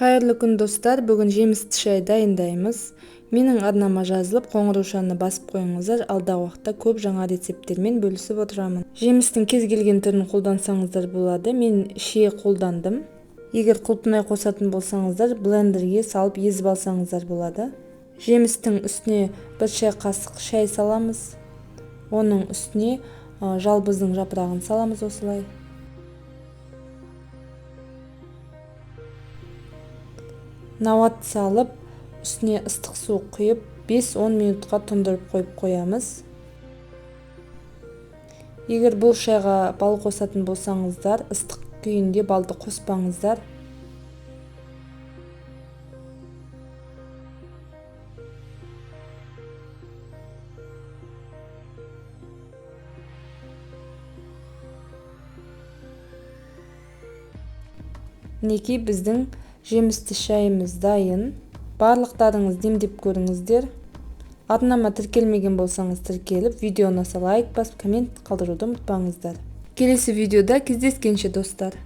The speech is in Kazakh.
Қайырлы күн, достар! Бүгін жемісті шай дайындаймыз. Менің арнама жазылып, қоңыраушаны басып қойыңыздар. Алдағы уақытта көп жаңа рецепттермен бөлісіп отырамын. Жемістің кез келген түрін қолдансаңыздар болады. Мен шие қолдандым. Егер құлпынай қосатын болсаңыздар, блендерге салып езіп алсаңыздар болады. Жемістің үстіне 1 шай қасық шай саламыз. Оның үстіне жалбыздың жапырағын саламыз осылай. Науат салып, үстіне ыстық су құйып, 5-10 минутқа тұндырып қойып қоямыз. Егер бұл шайға бал қосатын болсаңыздар, ыстық күйінде балды қоспаңыздар. Мінекей, біздің жемісті шайымыз дайын. Барлықтарыңыз демдеп көріңіздер. Арнама тіркелмеген болсаңыз тіркеліп, видео ұнаса лайк басып, коммент қалдыруды ұмытпаңыздар. Келесі видеода кездескенше, достар.